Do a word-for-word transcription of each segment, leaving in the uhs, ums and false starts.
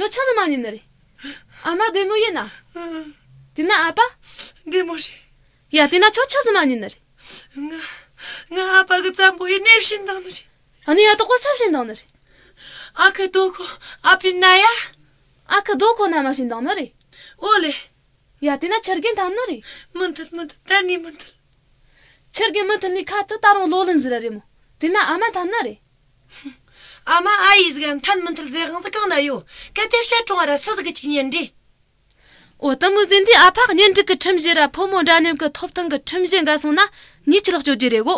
ཆི་ཟིག་མ་ཉན་ནི་རེད། ཨ་མ་བདེ་མོ་ཡིན་ན། དེ་ན་ཨ་ཕ། བདེ་མོ་རེད། ཡ་དེ་ན་ཁྱོད་ཆི་ཟིག་མ་ཉན་ནི་རེད། ང་ང་ཨ་ཕ་གི་བཙན་པོ་ཡི་ནས་བྱིན་བཏང་ནི་རེད། ཨ་ནི་ཡ་དོག་པོ་ས་བྱིན་བཏང་ནི་རེད། ཨ་ཁུ་རྡོ་ཁོ་ཨ་ཕའི་ན་ཡ། ཨ་ཁུ་རྡོ་ཁོ་ན་མ་བྱིན་བཏང་ནི་རེད། ཨོ་ལེ། ཡ་དེ་ན་ཆི་རྒན་ཐ་ནི་རེད། མི་མཐུན་མི་མཐུན་གཏན་ནས་མི་མཐུན། ཆི་རྒན་མི་མཐུན་ནི་ཁ་དུ་ད་རུང་ལོ་ལོན་ཟིག་ར་རེད་མོ། དེ་ན་ཨ་མ་ཐ་ནི་རེད། ཨ་མ་ཨ་ཡེ་ཟིག་མཐུན་མི་མཐུན་ཟེར་དབང་ཟིག་གང་ན་ཡོད། གལ་ཏེ་བཤད་གྲོང་བ་ར་སུ་ཟིག་གི་ཅིག་ཉན་འདྲི། འོ་དུ་མོ་ཟིན་དུས་ཨ་ཕ་གཉེན་སྒྲིག་གི་ཁྲིམས་གཞི་ར་ཕོ་མོ་འདྲ་མཉམ་གི་ཐོབ་ཐང་གི་ཁྲིམས་གཞི་འགའ་སོང་ན་ཉིད་ཆི་ལག་སྤྱོད་རྒྱུ་རེད་གོ།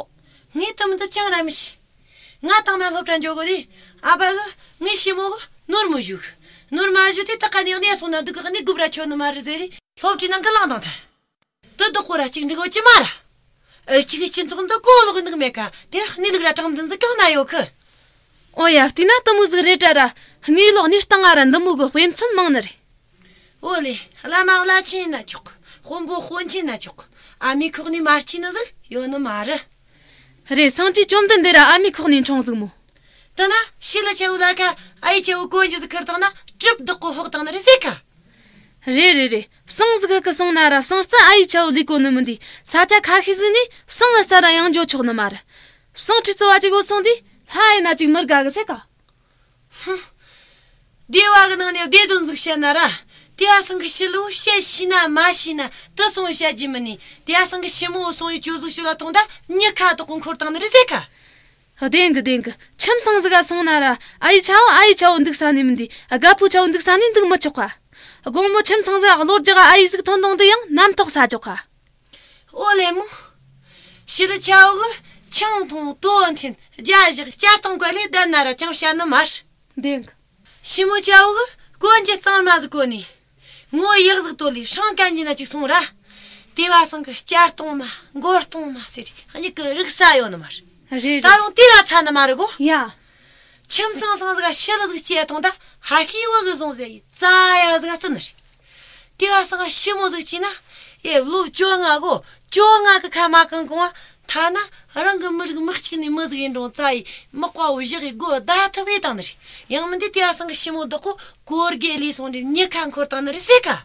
ངས་དུ་མོ་འདི་ཅང་ར་མི་ཤེས། ང་དང་མ་སློབ་གྲྭ་འཇོག་གོ་དུས་ཨ་ཕ་གི་ངའི་ཞི་མོ་གི་ནོར་མི་བཞུགས། ནོར་མ་བཞུགས་དུས་ད་ག་ནས་གནས་སོང་ན་འདུག་གི་གནས་དགོས་ར་ཆོད་ནི་མ་རེད་ཟེར་རེ་སློབ་གྲྭའི་ནང་གི་ལངས་དང་ཐལ། དུ་བདག་པོ་ར་གཅིག་འགྲིག་གོ་ཅི་མ་ར། ཨེ་གཅིག་གི་སྤྱི་ཚོགས་འདི་གོ་ལོག་ནུག་མེད་ཀ་དེ་གནས་ལུགས་ར་དྲང་བདེན་ཟིག་གང་ན་ཡོད་གི། ཨོ་ཡ་བལྟས་ན་དུ་མོ་ཟིག་རེད་དྲ་ར། དངོས་ལོག་གནས་སྟངས་ང་ར་འདི་མོ་གི་དཔེ་མཚོན་མང་ནི་རེད། ཨོ་ལེ། བླ་མ་བླ་ཆེན་ཡིན་ན་ཆོག་དཔོན་པོ་དཔོན་ཆེན་ཡིན་ན་ཆོག་ཨ་མའི་ཁོག་ནས་མ་སྐྱེས་ནི་ཟིག་ཡོད་ནི་མ་རེད། རེད། སངས་རྒྱས་བཅོམ་ལྡན་འདས་ར་ཨ་མའི་ཁོག་ནས་འཁྲུངས་ཟིག་མོ། དེ་ན་ཤི་ལ་ཆ་བོ་ལ་ཁ་ཨ་ཡེ་ཆ་བོ་གོན་རྒྱུ་ཟིག་ཁུར་བཏང་ན་གྲིབ་བདག་གོ་ཕོག་བཏང་ནི་རེད་ཟེར་ཁ། རེད་རེད་རེད། བསང་ཟིག་གི་སོང་ན་ར་བསང་རྩི་ཨ་ཡེ་ཆ་བོ་ལུས་གོ་ནི་མི་འདི། ས་ཆ་ཁ་ཤས་ཟིག་ནས་བསང་ངི་ས་ར་ཡང་འཇོ་ཆོག་ནི་མ་རེད། བསང་ཁྲི་ཚོ་བ་ཅིག་བོ་སོང་དུས་ལྷ་ཡིན་ན་ཅིག་མི་དགའ་གི་ཟེར་ཁ། ཧུམ། སྡེ་བ་གི་ནང་ནས་བདེ་དོན་ཟིག་བཤད་ན་ར། དེ་བ་སང་གི་ཞི་ལུ་བཤད་ཤེས་ན་མ་ཤེས་ན་དུ་སོང་བཤད་རྒྱུ་མིན་ནི། དེ་བ་སང་གི་ཞི་མོ་སོང་ཡི་ཅོ་ཟིག་ཤོད་ལ་ཐོང་ད་མྱི་ཁ་དོག་གི་འཁོར་བཏང་ནི་རེད་ཟེར་ཁ། བདེན་གི་བདེན་གི། ཁྱིམ་ཚང་ཟིག་ག་སོང་ན་ར་ཨ་ཡེ་ཆ་བོ་ཨ་ཡེ་ཆ་བོ་འདུག་ས་ནས་མི་འདི། རྒད་པོ་ཆ་བོ་འདུག་ས་ནས་འདུག་མི་ཆོག་ག། དགོང་མོ་ཁྱིམ་ཚང་ཟིག་གློ་རྒྱག་ཨ་ཡེ་ཟིག་ཐོན་དོང་དུ་ཡང་རྣམ་རྟོག་ཟ་ཆོག་ག། ཨོ་ལེ་མོ། ཞི་ལུ་ཆ་བོ་གི་ཆང་འཐུང་དོ་འཐེན་རྒྱ་བཞག་སྐྱ་གཏོང་ག་ལས་བསྡད་ན་ར་ཅང་བཤད་ནི་མ་རེད། བདེན་གི། ཞི་མོ་ཆ་བོ་གི་གོན་རྒྱུ་གཙང་མ་ཟིག་གོན་ནས། ངོ་ཡག་ཟིག་བཏོད་ལས་སྲང་གན་གྱི་ན་ཅིག་སོང་ར། དེ་བ་སང་གི་སྐྱ་གཏོང་མ་མགོ་གཏོང་མ་ཟེར་རེ་གཉིས་ཀྱི་རིག་ས་ཡོད་ནི་མ་རེད། རེད་ད་རེད། རུང་དེ་ར་ཚ་ནི་མ་རེད་གོ། ཡ། ཁྱིམ་ཚང་སང་ཟིག་ཤི་ལ་ཟིག་སྐྱེས་ཐོང་ད་ཧ་ཤི་བ་གི་བཟུང་ཟེ་ཡི་རྩ་ཡ་ཟིག་བརྩི་ནི་རེད། དེ་བ་སང་ཞི་མོ་ཟིག་ཅིག་ན། ཨེ་ལོ་བཅོ་ལྔ་གོ། བཅོ་ལྔ་གི་ཁ་མ་གང་གོང་བ་ཐ་ན་རང་གི་མི་རིགས་མི་གཅིག་ནས་མི་ཟིག་ཡིན་རུང་རྩ་ཡི་མག་པ་བོ་བཞག་གི་སྒོ་བརྡ་ཐུབ་ཡི་བཏང་ནི་རེད། ཡང་མིན་དེ་དེ་བ་སང་གི་ཞི་མོ་བདག་གོ་གོར་གེ་ལས་སོང་རེ་མྱི་ཁ་འཁོར་བཏང་ནི་རེད་ཟེར་ཁ།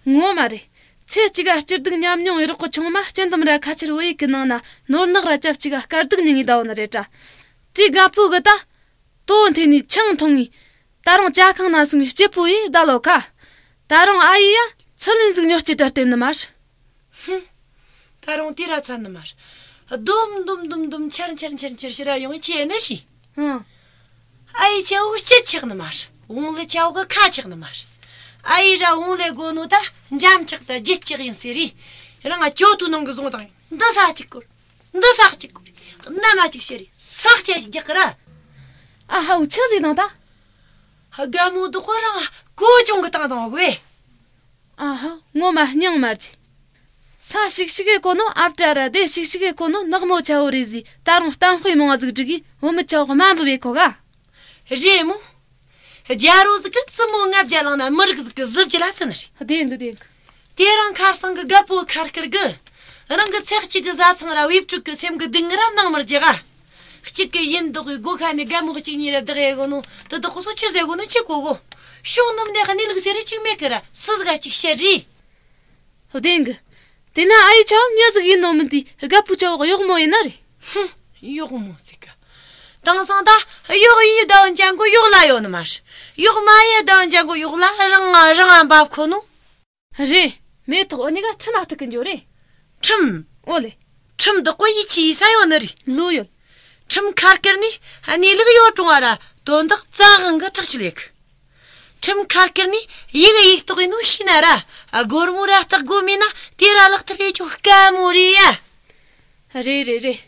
ངོ་མ་རེད། ཚེ་གཅིག་ག་སྐྱིད་སྡུག་མཉམ་མྱོང་ཡི་རོགས་གི་ཆུང་མ་སྤྱི་འདམ་ར་ཁ་ཆེར་བོད་ཡིག་གི་ནང་ན་ནོར་ནག་ར་ཅབ་གཅིག་ག་དཀའ་སྡུག་མྱོང་ངེ་ད་བོ་ནི་རེད་དྲ། དེ་རྒད་པོ་གི་ད། དོ་འཐེན་ནས་ཆང་འཐུང་ངས། ད་རུང་ཇ་ཁང་ན་སོང་ངས་སྐྱིད་པོ་ཡེ་བསྡད་ལོ་ཁ། ད་རུང་ཨ་ཡེ་ཡ་ཚུལ་ལེན་ཟིག་ཉོ་སྤྱད་དྲ་སྟེར་ནི་མ་རེད། ཧུམ། ད་རུང་དེ་ར་ཚ་ནི་མ་རེད། སྡོམ་སྡོམ་སྡོམ་སྡོམ་འཆར་འཆར་འཆར་འཆར་ཕྱི་ར་ཡོང་ངས་ཁྱེད་ནི་ཤི། ཧུམ། ཨ་ཡེ་ཆ་བོ་སྐྱིད་ཆགས་ནི་མ་རེད། བོང་ལུ་ཆ་བོ་གི་ཁ་ཆགས་ནི་མ་རེད། ཨ་ཡེ་ར་བོང་ལུ་དགོ་ནོ་ད་འཇམ་ཆགས་ད་ལྗིད་ཆགས་ཡིན་ཟེར་རེ། རང་ང་ཅོ་ཏུ་ནང་གི་བཟུང་དང་འདི་ས་གཅིག་སྐོར། འདི་ས་གཅིག་གོ་རེ། གནམ་མ་གཅིག་བཤད་རེ་ས་སྐྱ་གཅིག་རྒྱག་གི་ར། ཨ་ཧའུ་ཆི་ཟིག་དང་ད། རྒད་མོ་འདི་ཁོ་རང་གོ་ཅུང་གི་བཏང་དང་བས། ཨ་ཧ་ངོ་མ་སྙིང་མ་རྗེ། ས་ཞིག་ཞིག་གི་གོ་ནོ་ཨབ་བྲ་ར་སྡེ་ཞིག་ཞིག་གི་གོ་ནོ་ནག་མོ་ཆ་བོ་རེད་ཟིག་ད་རུང་གཏམ་དཔེ་མང་བ་ཟིག་བསྒྲིག་གི་བུ་མོ་ཆ་བོ་དམའ་འབུ་བས་གོ་ག། རེད་མོ། རྒྱ་རོ་ཟིག་གི་བཙུན་མོ་ལྔ་བརྒྱ་བླངས་ན་མི་རིགས་ཟིག་གི་གཟི་བརྗིད་ལ་བརྩི་ནི་རེད། བདེན་གི་བདེན་གི། དེ་རིང་ཁ་སང་གི་རྒད་པོ་ཁར་ཁར་གི། རང་གི་ཚེ་གཅིག་གི་བཟའ་ཚང་ར་བེ་ཕྲུག་གི་སེམས་གི་སྡུག་བསྔལ་ར་སྣང་མི་རྒྱག་ག་གཅིག་གི་ཡིན་མདོག་གི་སྒོ་ཁ་ནས་རྒད་མོ་གཅིག་གཉིས་ར་བདག་ཡེ་གོ་ནོ་དེ་དག་གོ་སོ་ཆི་ཟེར་གོ་ནོ་ཆི་གོ་གོ། ཕྱོགས་ནམ་ནས་གནས་ལུགས་ཟེར་རེ་གཅིག་མེད་གི་ར་སུ་ཟིག་ག་གཅིག་བཤད་རེ། བདེན་གི། དེ་ན་ཨ་ཡེ་ཆའོ་མྱི་ཟིག་ཡིན་ནོ་མིན་དེ་རྒད་པོ་ཆའོ་གཡོག་མོ་ཡིན་ན་རེད། ཧུམ། གཡོག་མོ་ཟིག་ག། དེང་སང་ད་གཡོག་ཡིན་ཡི་ཟླ་བ་འཇང་གོ་གཡོག་ལ་ཡོད་ནི་མ་རེད། གཡོག་མ་ཡི་ཟླ་བ་འཇང་གོ་གཡོག་ལ་རང་ང་རང་ང་འབབ་ཁོ་ནོ། རེད། མེ་ཏོག་འུ་གཉིས་ཀ་ཁྲིམས་ཨ་ཐུག་གི་འཇོ་རེད། ཁྲིམས། ཨོ་ལེ། ཁྲིམས་བདག་པོ་ཡིད་ཆེས་ཡི་ས་ཡོད་ནི་རེད། ལོ་ཡོད། ཁྲིམས་ཁར་ཁར་ནི་གནས་ལུགས་ཡོད་རུང་བ་ར་དོན་དག་རྩ་དབང་གི་ཐག་ཆོད་ལས་གི། ཁྲིམས་ཁར་ཁར་ནི་ཡིག་ཡིག་ཐོག་ཡིན་ནོ་ཤེས་ན་ར་སྒོར་མོ་ར་སྟག་སྒོ་མེད་ན་དེ་ར་ལག་ཐར་ཡེ་ཆོ་དཀའ་མོ་རེད་ཡ། རེད་རེད་རེད།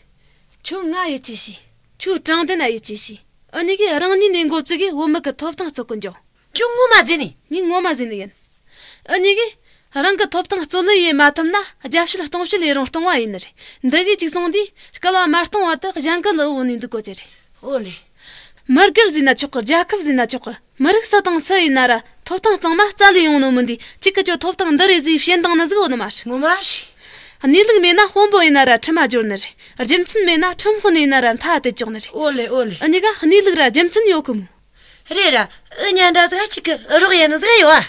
ཁྱོད་ང་ཡིད་ཆེས་ཤི། ཁྱོད་དྲང་བདེན་ན་ཡིད་ཆེས་ཤི། འུ་གཉིས་ཀས་རང་ཉིད་ནས་འགོ་བཙུགས་གི་བུད་མེད་ཀྱི་ཐོབ་ཐང་རྩོད་གི་འཇོ། ཁྱོད་ངོ་མ་ཟེར་ནི། ངས་ངོ་མ་ཟེར་ནི་ཡིན། འུ་གཉིས་ཀས་རང་གི་ཐོབ་ཐང་རྩོད་ལེན་ཡེ་མ་ཐུབ་ན་རྒྱབ་བཤད་སྟོང་བཤད་ལས་རུང་གཏོང་བ་ཡིན་ནི་རེད། འདི་གིས་ཅིག་སོང་དུས་སྐལ་བ་མ་སྟོང་བར་དུ་གཞན་གི་ལུ་འོག་ནས་འདུག་དགོས་ཀྱི་རེད། ཨོ་ལེ། མི་སྒེར་ཟེར་ན་ཆོག་གི། རྒྱལ་ཁབ་ཟེར་ན་ཆོག་གི། མི་རིགས་སུ་དང་སུ་ཡིན་ན་ར་ཐོབ་ཐང་གཙང་མ་རྩ་ལས་ཡོང་ནོ་མིན་དུས་གཅིག་གི་ཁྱོད་ཐོབ་ཐང་འདི་རེད་ཟེར་བཤད་འདང་ནི་ཟིག་ཡོད་ནི་མ་རེད། ངོ་མ་རེད། གནས་ལུགས་མེད་ན་དཔོན་པོ་ཡིན་ན་ར་ཁྲིམས་མ་སྦྱོར་ནི་རེད། རྒྱུ་མཚན་མེད་ན་ཁྲིམས་དཔོན་ཡིན་ན་ར་མཐའ་དེད་ཅོག་ནི་རེད། ཨོ་ལེ་ཨོ་ལེ། འུ་གཉིས་ཀ་གནས་ལུགས་ར་རྒྱུ་མཚན་ཡོད་གི་མོ། རེད་ར། འུ་གཉིས་འདྲ་ཟིག་གཅིག་གི་རོགས་ཡིན་ཟིག་ཡོད་ཨ།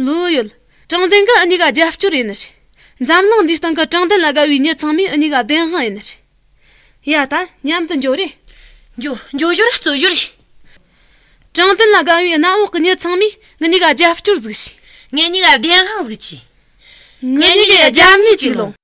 ལོས་ཡོད། དྲང་བདེན་གིས་འུ་གཉིས་ཀ་རྒྱབ་སྐྱོར་ཡིན་ནི་རེད། འཛམ་གླིང་འདིའི་སྟེང་གི་དྲང་བདེན་ལ་དགའ་བའི་མྱི་ཚང་མས་འུ་གཉིས་ཀ་བདེན་དཔང་ཡིན་ནི་རེད། ཡ་ད་མཉམ་དུ་འགྱོ་རེ། འགྱོ་འགྱོ་ཞོར་ར་རྩོད་ཞོར་རེ། དྲང་བདེན་ལ་དགའ་བའི་གནམ་འོག་གི་མྱི་ཚང་མས་ངེད་གཉིས་ཀ་རྒྱབ་སྐྱོར་ཟིག་བྱོས། ངེད་གཉིས་ཀ་བདེན་དཔང་ཟིག་བྱོས། ངེད་གཉིས་ཀས་རྒྱབ་གཉིས་ཅིག་ལོངས།